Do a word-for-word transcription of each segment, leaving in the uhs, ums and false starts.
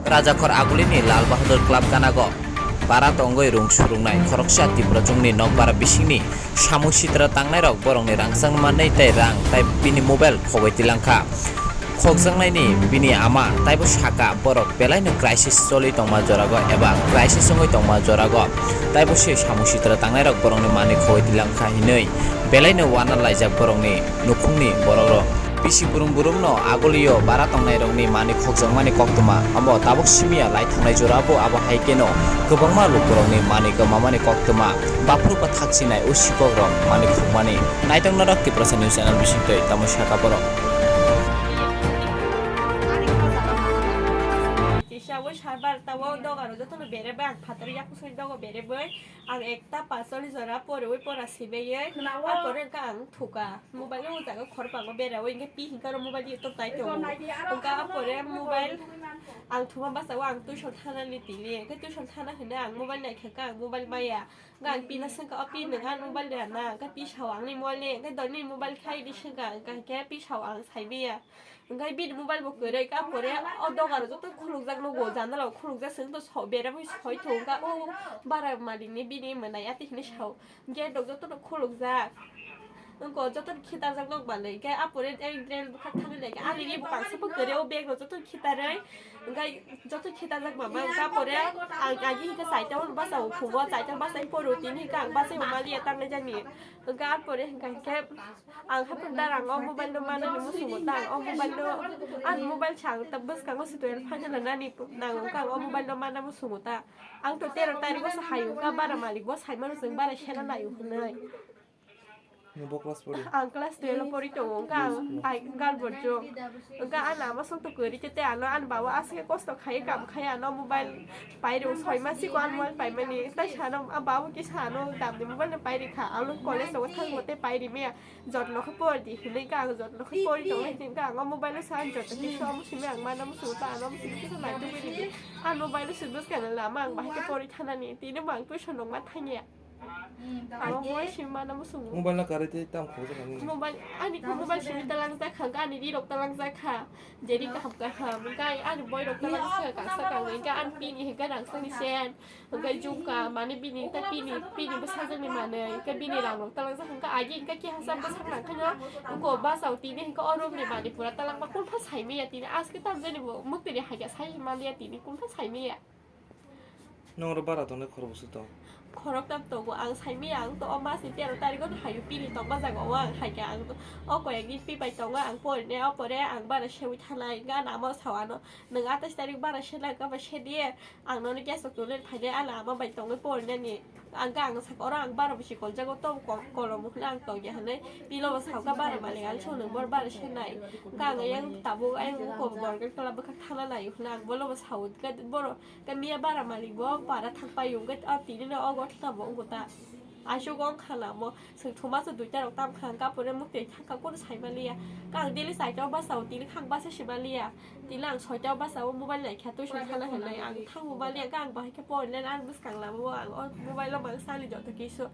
Rajakhor Agulini Lal Bahadur Club ganago bara tongwi rung surungnai khoroksa Tiprajwngni nokbar bisingni samung sitra tangnairok borokni rangchak manwi tei rang tei bini mobile khogwi tilangkha. Khokjaknaini bini ama taibo saka borok belaino crisis choli tongma jorago eba crisis wngwi tongma jorago taibo se samung sitra tangnairok borokni manwi khogwi tilangkha hinwi belaino uana laijak borokni nukhungni borokrok. Bisi burum burumno agulio bara tongnairokni manwi khokjakmani koktwma, abo tabuk simiya lai thangnai jorabo abo hai kheno kwbangma lukurokni manwi kwmamani koktwma, baphuru ba thakchinai o sikokrok manwi khokmani. Naitoknarok Tiprasa News Channel bisingtwi tamo saka borok. Kisa bo sabar tawo dogaro jotono bere bai ang phataro yakusoi dogo bere bai ang ekta pasol jora pore oi pora sibe ye. Khnawo. Apore ka ang thuka. Mobile o jaga khorpango bera o, hingke pi hingke aro mobile di tok tai tongo. Hingke apore mobile ang thuma basa o ang tuition thana ni tini. Hingke tuition thana hine ang mobile nai khe ang mobile maya. Hingke ang pina sengka o pi nang ang mobile de na. Hingke pi sao ang ni mobile ni. Hingke doni mobile khai di sengka. Hingke pi sao ang sai biya. Hingke bini mobile bo kwrwi. Hingke apore o dogar joto khuluk jak nugo. Jandala khuluk jak seng to so bera bai soi thung. Hingke o bara malik ni bini mwnai ati hine sao. Gate rok jotono khulukjak. Wngkha jotono khitarjak nok manwi. Hwnkhe ah pore ek drain bwkhak thangwi laikha. Ani ni bwkang se bwkha kwrwi o bag rok jotono khitarwi. Hwnkhe jotono khitarjak mama. Hwnkhe ah pore ang agi hwnkhe chaita hwn basa o phungo, chaita basa poro tini hwnkhe ang basa o mali ya tangnai jani. Hwnkhe ah pore hwnkhe hwnkhe ang haphang dar ang o mobile no manani musungo ta ang o mobile no ang mobile sa ang ta bwskango se twelve final nani nango hwnkhe ang o mobile no mana musungo ta. Ang to tero tarikgo se hayo, ka bara malik bo sai mano chwng bara sena nayo hwnwi. Nung bo class pori? Ang class twelve o pori tongo, ka ang ai gal borjo. Ka ang ama song to kwrwi te te ano ani baba aswk kosto khai kam khai ano mobile pai rw soi ma siko ano mobile pai mani. Tai sano a baba kisa ano damni mobile no pai rikha. Ang college tongo thang mo te pai ri maya. Jotno khe por di hwnwi ka ang jotno khe pori tongo hwnwi ka ang o mobile o sa ang jotno khe so omo simi ang mana musungo ta ano omo simi kisa nai tubui ridi. Ang mobile o sibus kana lama ang bahai khe pori thanani tini bo ang tuition rok ma thangya. Ang o mobile simi mana musungo. Mobile no karwi tei tam khobojak nini? Mobile ani mobile simi talang jak kha, ani ri rok talang jak kha. Jeri kaham kaham, hwnkhe ani boi rok talang jak kha, kangsa kangwi, hwnkhe ani pini hwnkhe rang sani sen. Hwnkhe jumka, mane bini ta pini, pini bwsajwkni manwi, hwnkhe bini rang rok talangjak, hwnkhe agi hwnkhe kehasa bwsak nangkhaino, wngkha bwsao tini hwnkhe o room ni manwi pura talangma kunpha saimaya tini, aske tamjani bo mwktwini haikhe sai manliya tini, kunpha saimaya. Nong oro bara tongnai khoroksa tong? Khoroktam tongo, ang saimaya, ang to o masni tero tarigo no haio pini tongma jaga o ang haikhe, ang to o koyagni pi bai tongo, ang porine, o pore ang bara seui thanai, hwnkhe ano amo sao ano, nwng atais tarik bara sena, hwnkhe bai sedi. Ang nono gas rok tuli phainai, ano ama bai tongwi porinani. Ang khe ang saka oro ang bara bisi koljago, tobo ko-, kolom hwnwi ang tongya hwnwi. Pilo bo sao kha bara malik, ang songno bor bara senai. Khe ang yang tabuk ayang uko borok khe tola bwkhak thana nai hwnwi ang bolo bo sao. Khe boro khe miya bara malik bo para thang paio, khe o tini no o gotha bo wngkha ta. Asuk wng kha lamo. Chwng thuma se duita rok tam kha, hwnkhe apore mwktwi thang kha, kunu sai maliya. Khe ang daily chaita o basa o, tini khang basa se maliya. Tini ang soita o basa o mobile nai kha, tuition thana hinwi ang thango maliya. Khe ang bahai khe pori nai, ani bwskang lama o ang o mobile o mang sali joto kisu.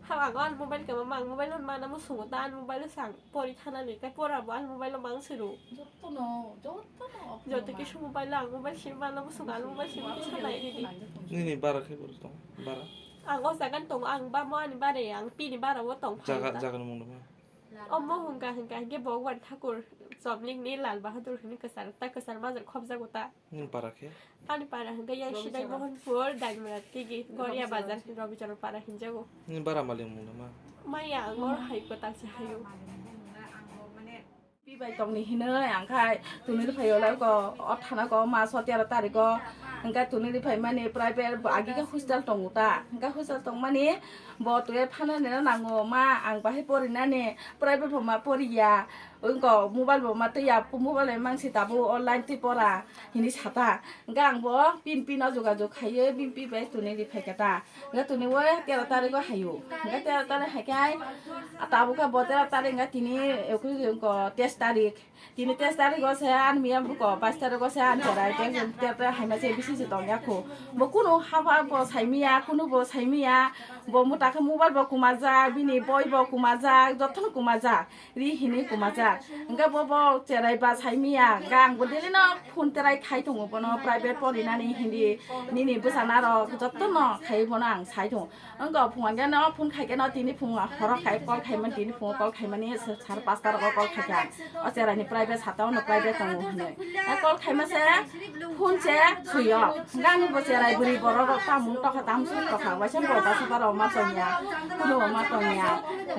Ha, ang o ani mobile khe mama, ang mobile o mana musungo ta, ani mobile o se ang pori thanani, khe pora bo ani mobile o mang suru. Jotono, jotono. Joto kisu mobile o, ang mobile simi mana musungo, ani mobile simi kisa nai ridi. Nini bara khe boro tong, bara? Ang o jaga ni tongo, ang bamo ani bare, ang pini bara o tong phai Jaga, ta. Jaga ni mung numa? Omo hwnka hwnka hwnkhe Bhagwan Thakur Chomlikni Lal Bahadur hwnwi kwchar ta kwchar majra khopjago ta. Nini para khe? Ani para hwnkhe yang Sidai Mohanpur, Daimura Tigi, Goria Bazar, Robichoro para hinjago. Nini bara malik mung numa? Maya ang oro hai kwtal se hayo. Pi bai tongni hinwi ang khai tuni rwphai o lai ko o thana ko ma so tero tariko hwnkhe tuni rwphai mani private bo agi khe hostel tongo ta hwnkhe hostel tongmani bo twi phana nini nango ma ang bahai porinani private bo ma poriya wngko mobile bo ma twiya mobile bai mangsi tabuk online twi pora hinwi sata hwnkhe ang bo pin pin o jogajog khaiwi pin pi bai tuni rwphai khe ta. Hingke tini o tero tariko hayo. Hingke tero tarik haikhe ai, tabuk khe bo tero tarik hingke tini, eh, ko teis tarik. Tini teis tariko se ani miya buko, bais tariko se ani cherai, tero, tero haima se bisi Se tongya kho. Bo kunu haba bo saimiya, kunu bo saimiya. Bo muta khe mobile bo kumajak, bini boi bo kumajak, jotono kumajak. Ri hini kumajak. Hingke bo bo cherai ba saimiya. Hingke ang bo daily no phone terai khai tongo bono private porinani hindi. Nini bwsana rok jotono khai bono ang sai tongo. Wngkha phungan gano phone khai gano tini phungo horo khai call khaimani tini phungo call khaimani sar pasta rogo call khaikha. O cherai ni private sata ono private tongo hwnwi. A call khaima se phone se suyo. Gani bo cherai buri borok rok tamung tokha tamsuk tokha waisa bo basa baro ma tongya. Kuno ma tongya.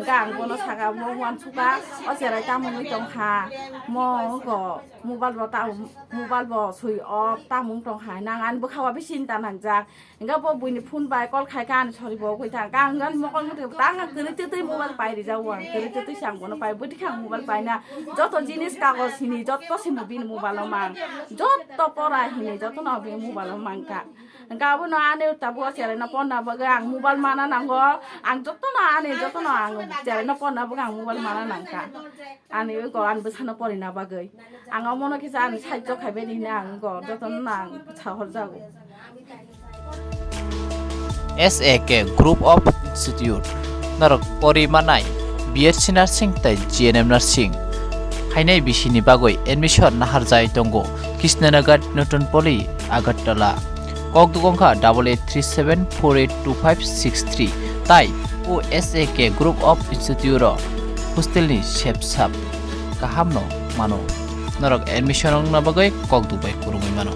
Gang bono saka mo wan suka o cherai tamung wi tongkha. Mo go mobile bo ta mobile bo sui off tamung tongkha. Nang ani bwkha wa bisinta nangjak. Hingke bo buini phone bai call khaikha ani sori bo ugui thang. Kha hwnkhai mokol muti tang ang kwrwi twtwi mobile pai rijao ang. Kwrwi twtwi se ang bono pai. Bwtwi khe ang mobile paina. Joto jinis kagoj hini joto simo bini mobile o mang. Joto pora hini jotono bini mobile o mangkha. Hingke abono ani tabuk o cherai no ponna bagwi ang mobile mana nango. Ang jotono ani jotono ang cherai no ponna bagwi ang mobile mana nangkha. Ani oi go ani bwsano porina bagwi. Ang omono kisa ani sahajjo khaibai di hwnwi ang go jotono ang sahor jago. S A K Group of Institute norok pori manai B S C Nursing tei G N M Nursing hainai bisini bagwi admission naharjai tongo Krishnanagar, Nutun Poli, Agartala. Kok dugong kha double eight three seven four eight two five six three tai o S A K Group of Institute o hostel ni sepsap kaham no mano. Norok admission wngna bagwi kok dugbai kwrwngwi mano.